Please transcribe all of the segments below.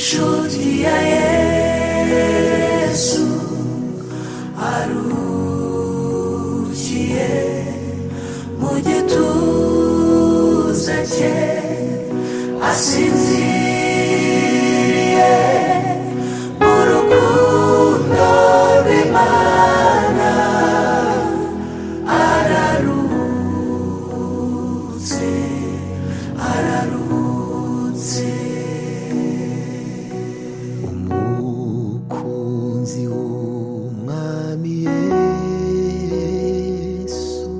Inshuti ya Yesu aruhukiye mu gituza cye, asinziriye mu rukundo rw'Imana, araruhutse, araruhutse. Umukunzi w'Umwami Yesu,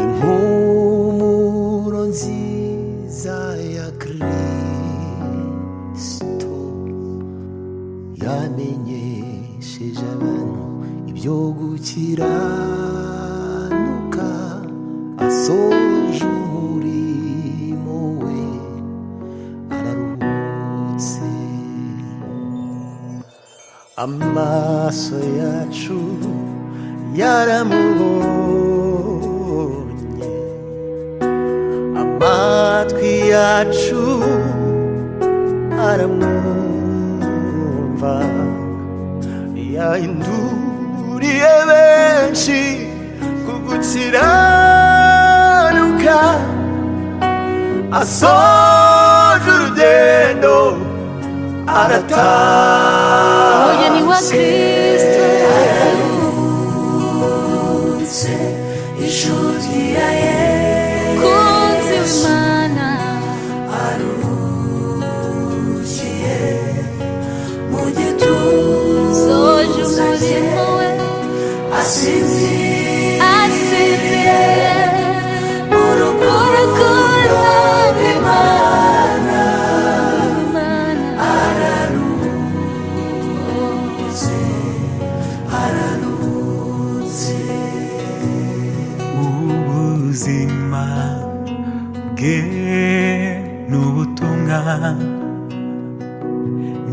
impumuro nziza ya Kristo, yamenyesheje abantu ibyo gukiranuka, asoje umurimo we, araruhutse. Amaso yacu yaramubonye, amatwi yacu aramwumva, yahinduriye benshi ku gukiranuka, asoje urugendo, Umugeni wa aratashye. Kristo. Araruhutse, inshuti ya Yesu. Kunzi w'Imana. Aruhukiye mu gituza Soje cye, umurimo we. Asinziriye Asinziriye mu rukundo rw'Imana, Imana. Araruhutse, araruhutse. Ubuzima bwe n'ubutumwa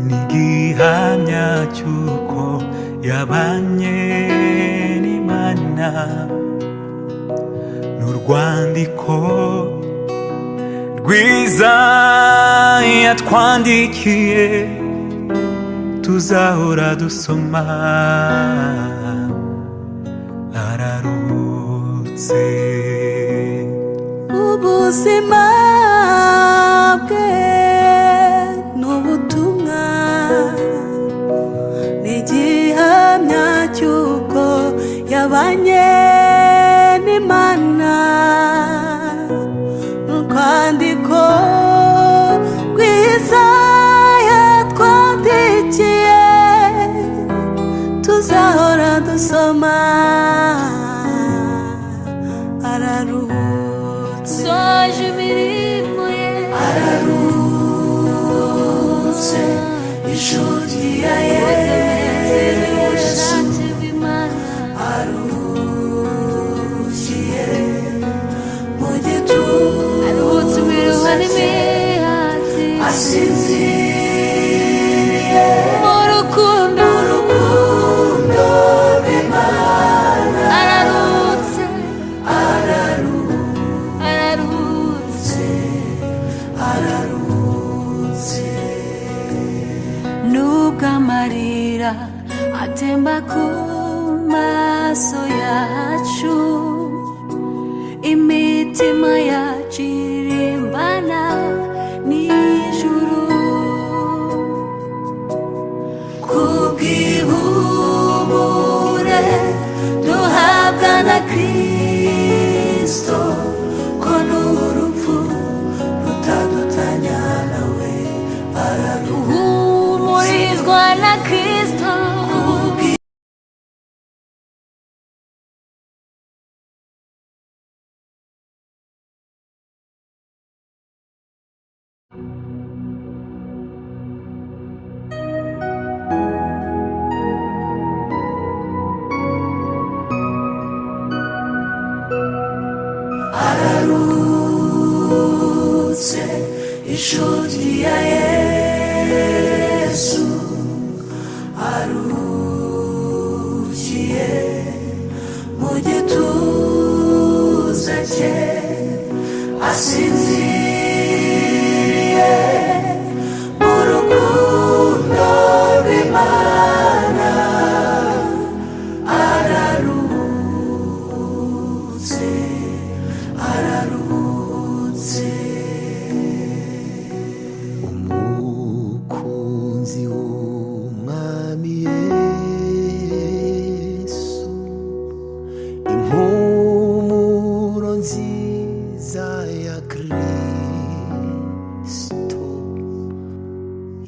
ni igihamya cy'uko yabanye n'Imana, n'urwandiko rwiza yatwandikiye tuzahora dusoma, araruhutse. Ubuzima bwe n'ubutumwa ni igihamya cy'uko yabanye n'Imana, urwandiko rwiza yatwandikiye tuzahora dusoma, araruhutse. Soje imirimo ye. Araruhutse, inshuti ya Koze neza Yesu. ubushake bw'Imana. Aruhukiye mu gituza Aruhutse imiruho cye, n'imihati. Asinziriye Mu rukundo. Mu rukundo rw'Imana. Araruhutse. Araruhutse. Araruhutse. Araruhutse. Nubwo amarira atemba ku maso yacu, imitima yacu irimbana n'ijuru. Kubw'ihumure duhabwa na Kristo, ko n'urupfu rutadutanya nawe, araruhutse. Uhumurizwa na Kristo. Araruhutse, inshuti ya Yesu, aruhukiye mu gituza cye, asinziriye mu rukundo.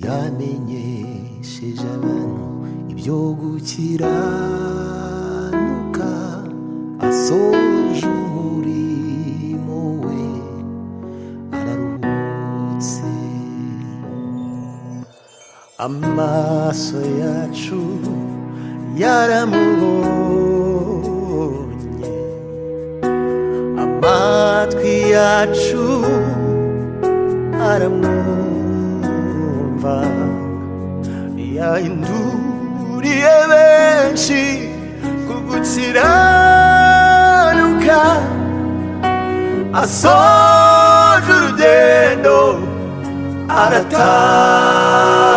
Yamenyesheje abantu ibyo gukiranuka, asoje umurimo we, araruhutse. Amaso yacu yaramubonye, amatwi yacu aramwumva, yahinduriye benshi ku gukiranuka, asoje urugendo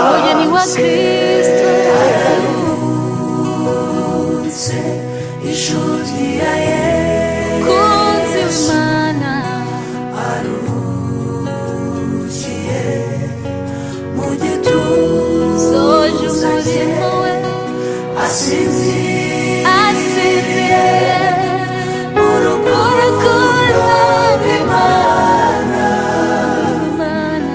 Umugeni wa aratashye. Kristo. Aruhutse, inshuti ya Kunzi Yesu. Imana. Aruhukiye mu Soje gituza cye, umurimo we. Asinziriye Asinziriye mu rukundo rw'Imana. Imana.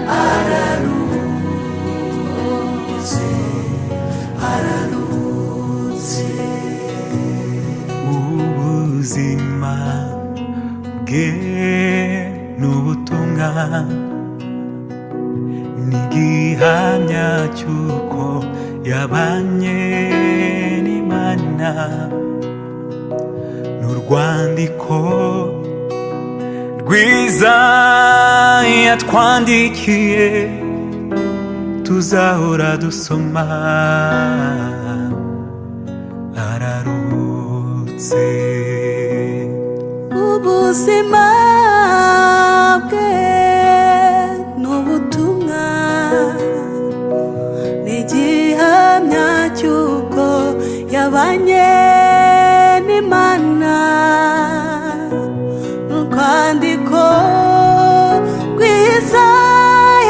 Araruhutse, araruhutse. Ubuzima bwe n'ubutumwa ni igihamya cy'uko yabanye n'Imana, n'urwandiko rwiza yatwandikiye tuzahora dusoma. Araruhutse. Ubuzima bwe n'ubutumwa ni igihamya cy'uko yabanye n'Imana, urwandiko rwiza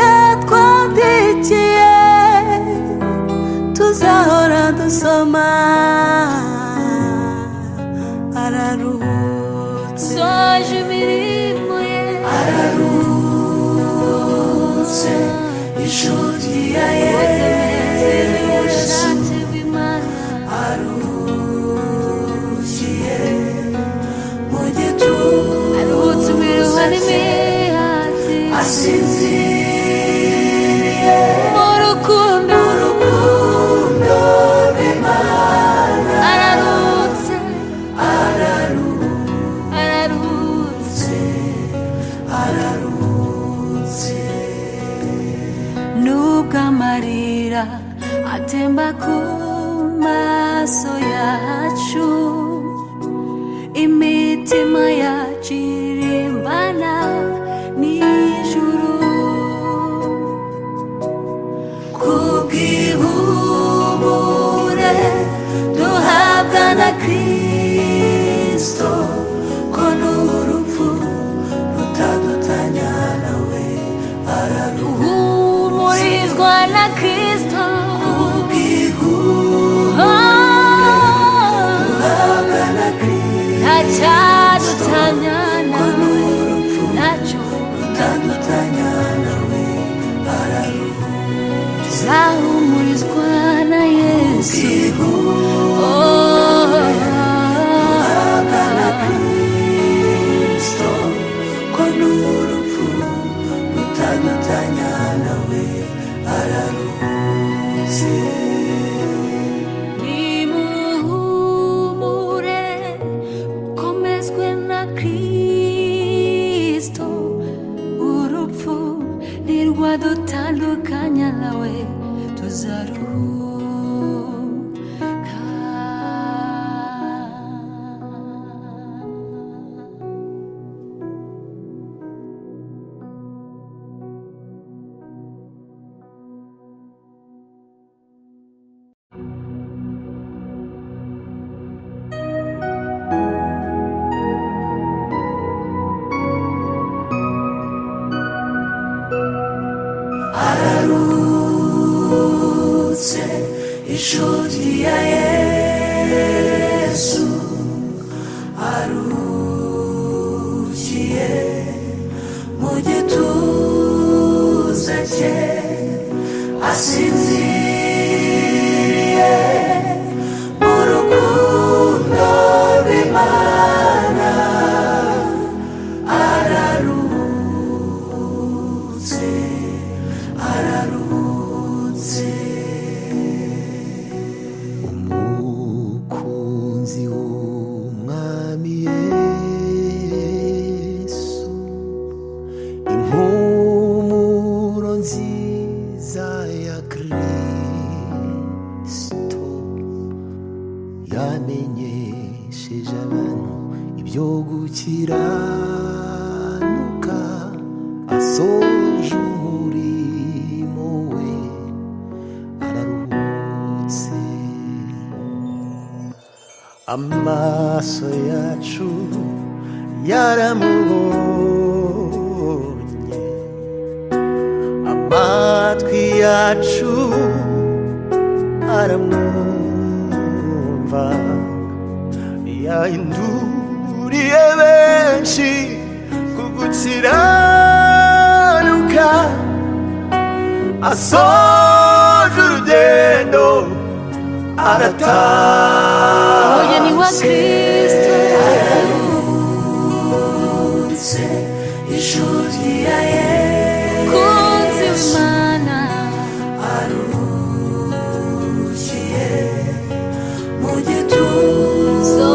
yatwandikiye tuzahora dusoma. Araruhutse. Soje imirimo ye. Araruhutse, inshuti ya Koze neza Yesu. ubushake bw'Imana. Aruhukiye mu Aruhutse imiruho gituza cye, n'imihati. Asinziriye Mu rukundo. Urukundo rw'Imana. Araruhutse. Araruhutse. Araruhutse. Nubwo amarira atemba ku maso yacu, imitima yacu irimbana n'ijuru. Kubw'ihumure duhabwa na Kristo, ko n'urupfu rutadutanya nawe, araruhutse. Uhumurizwa na Kristo. Kubw'ihumure Oh, duhabwa na Kristo, ntacyadutanya ko nawe, n'urupfu ntacyo. rutadutanya nawe, araruhutse. Tuzahumurizwa na Yesu. Kubw'ihumure Oh, duhabwa na Kristo, ko n'urupfu rutadutanya nawe, araruhutse. Nimuhumure, mukomezwe na Kristo. Urupfu ntirwadutandukanya nawe, tuzaruhuka. Araruhutse, inshuti ya Yesu. Aruhukiye mu gituza cye. Asinziriye mu rukundo rw'Imana, araruhutse, araruhutse. Umukunzi w'Umwami Yesu, impumuro nziza ya Kristo, yamenyesheje abantu ibyo gukiranuka, asoje umurimo we, araruhutse. Amaso yacu yaramubonye, amatwi yacu aramwumva, yahinduriye benshi ku gukiranuka, asoje urugendo Umugeni wa aratashye. Kristo. Araruhutse, inshuti ya Yesu. Kunzi w'Imana. Aruhukiye mu Soje gituza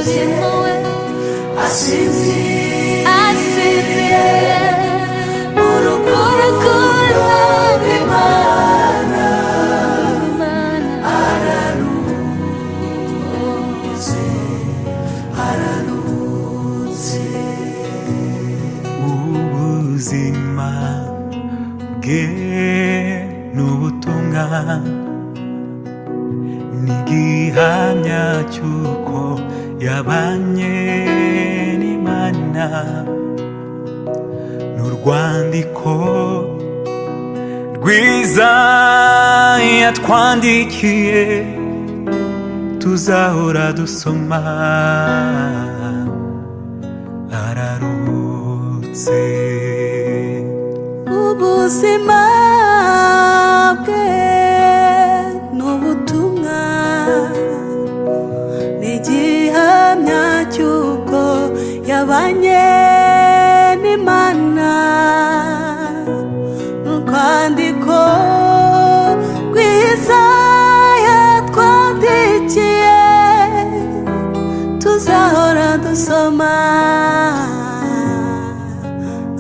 cye, umurimo we. Asinziriye Asinziriye mu rukundo rw'Imana, Imana. Araruhutse, araruhutse. Ubuzima bwe n'ubutumwa ni igihamya cy'uko yabanye n'Imana, n'urwandiko rwiza yatwandikiye tuzahora dusoma, araruhutse. Ubuzima bwe n'ubutumwa ni igihamya cy'uko yabanye n'Imana, urwandiko rwiza yatwandikiye tuzahora dusoma,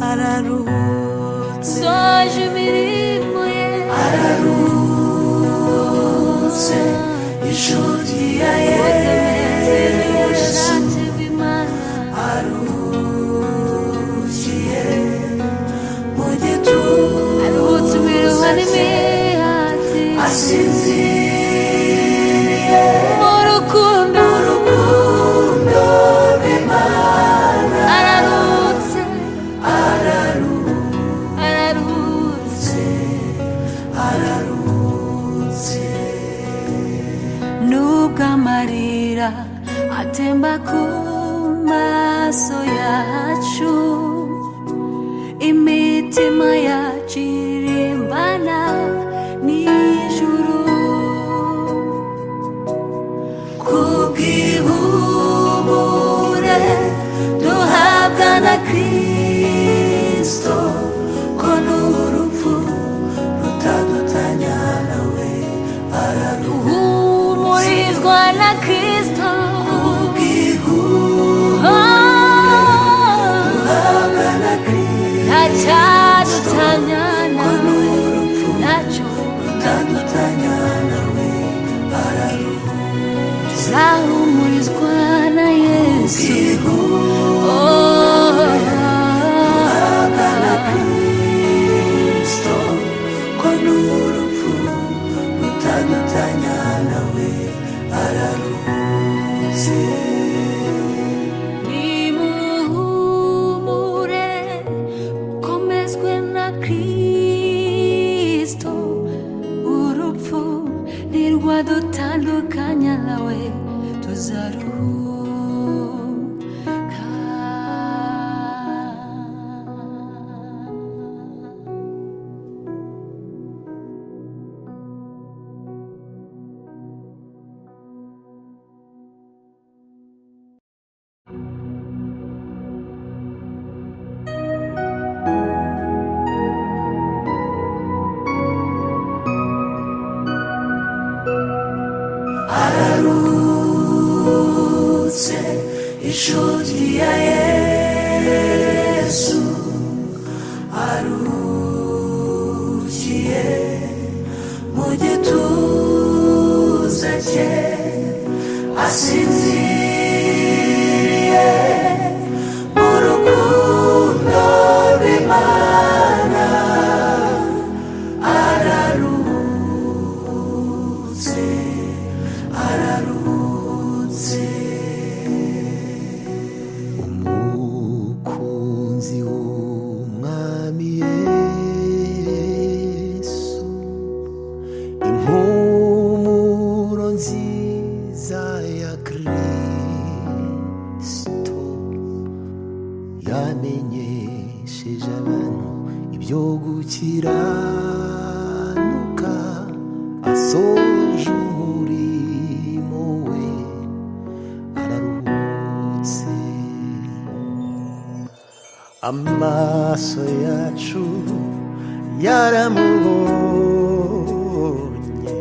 araruhutse. Soje imirimo ye. Araruhutse, inshuti ya Koze neza Yesu. ubushake bw'Imana. Aruhukiye mu Aruhutse imiruho gituza cye, n'imihati. Asinziriye Mu rukundo. mu rukundo rw'Imana. Araruhutse. Araruhutse, Araruhutse. araruhutse. Nubwo amarira atemba ku maso yacu, imitima yacu irimbana n'ijuru. Kubw'ihumure duhabwa na Kristo, ko n'urupfu rutadutanya nawe, araruhutse. Uhumurizwa na Kristo. Kubw'ihumure Oh, duhabwa na Kristo, ntacyadutanya ko nawe, n'urupfu ntacyo. rutadutanya nawe, araruhutse. Tuzahumurizwa na Yesu. Kubw'ihumure Oh, duhabwa na Kristo, ko n'urupfu rutadutanya nawe, araruhutse. Nimuhumure, ukomezwe na Kristo, urupfu ntirwadutandukanya nawe, tuzaruhuka. Araruhutse inshuti ya Yesu, aruhukiye mu gituza cye, asinziriye mu rukundo rw'Imana. Araruhutse, araruhutse. Umukunzi w'Umwami Yesu, impumuro nziza ya Kristo, yamenyesheje abantu ibyo gukiranuka, asoje umurimo we, araruhutse. Amaso yacu yaramubonye,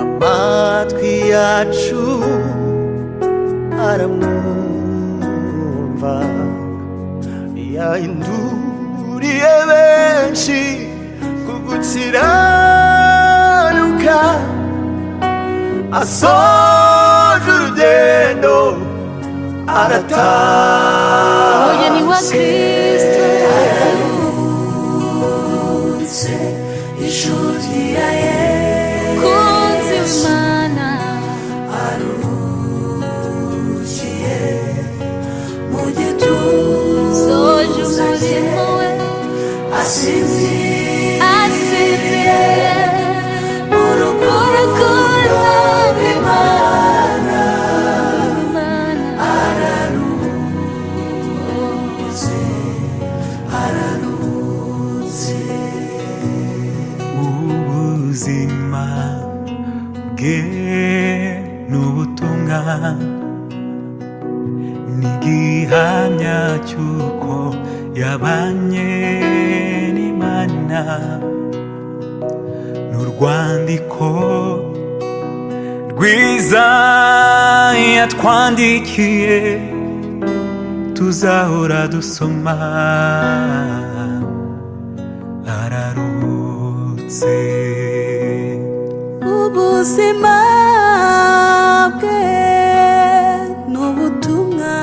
amatwi yacu aramwumva, yahinduriye benshi ku gukiranuka, asoje urugendo Umugeni wa aratashye. Kristo. Araruhutse inshuti ya Yesu, Kunzi w'Imana. Aruhukiye mu Soje gituza cye, umurimo we, asinziriye asinziriye mu rukundo rw'Imana. Imana. Araruhutse, araruhutse. Ubuzima bwe n'ubutumwa ni igihamya cy'uko yabanye n'Imana, n'urwandiko rwiza yatwandikiye tuzahora dusoma. Araruhutse. Ubuzima bwe n'ubutumwa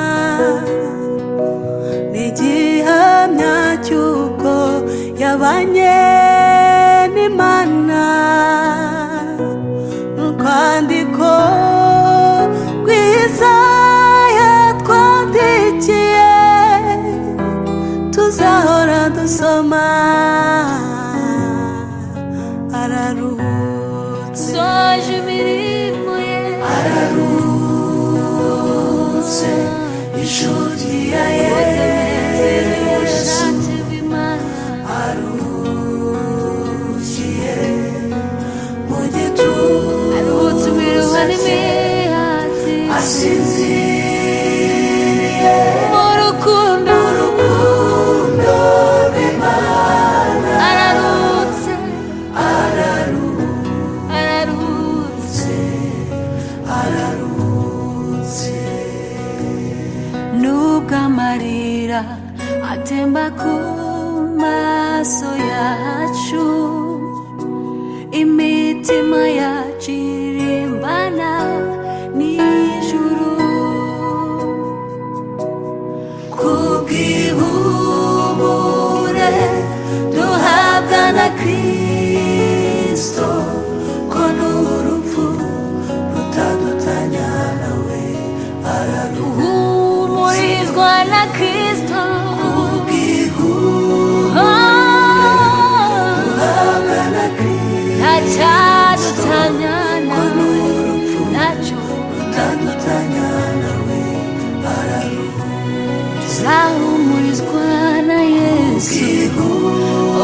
ni igihamya cy'uko yabanye n'Imana, urwandiko rwiza yatwandikiye tuzahora dusoma. Araruhutse, soje imirimo ye. Araruhutse inshuti ya Koze neza Yesu, ubushake bw'Imana. Aruhukiye mu Aruhutse gituza imiruho cye, n'imihati asinziriye mu rukundo urukundo rw'Imana. Araruhutse, araruhutse, Araruhutse. Nubwo amarira atemba ku maso yacu, imitima yacu irimbana n'ijuru. Kubw'ihumure duhabwa na Kristo, ko n'urupfu rutadutanya nawe, araruhutse. Uhumurizwa na Kristo. Kubw'ihumure Oh, duhabwa na Kristo, ntacyadutanya ko nawe, n'urupfu ntacyo rutadutanya nawe, araruhutse. Tuzahumurizwa na Yesu. Kubw'ihumure Oh,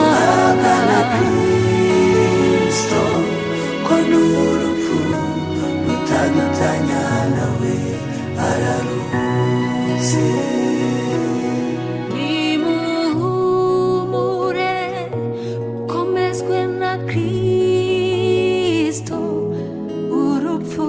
duhabwa na Kristo, ko n'urupfu rutadutanya nawe, araruhutse. Nimuhumure, ukomezwe na Kristo, urupfu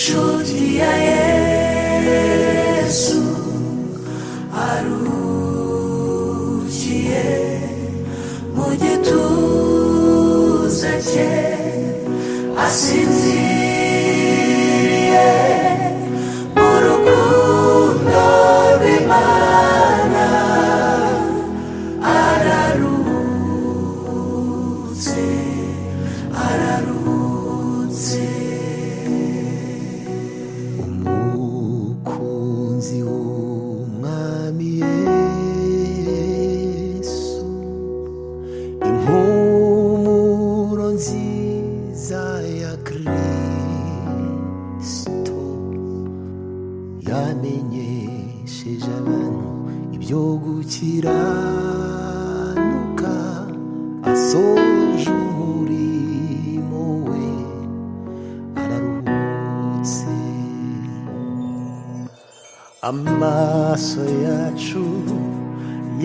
Inshuti ya Yesu arukiye mu gituza cye, asinziriye mu rukundo rw'Imana, araruhutse, araruhutse. Umukunzi w'Umwami Yesu, impumuro nziza ya Kristo, yamenyesheje abantu ibyo gukiranuka, asoje umurimo we, araruhutse. Amaso yacu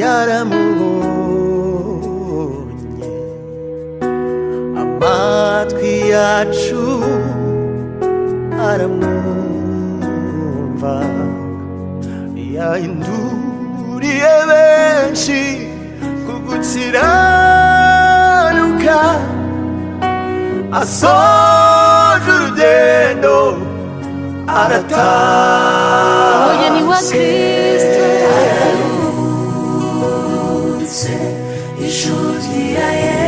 yaramubonye, amatwi yacu aramwumva, yahinduriye benshi ku gukiranuka, asoje urugendo, arataha. Umugeni wa Kristo. Araruhutse, inshuti ya Yesu.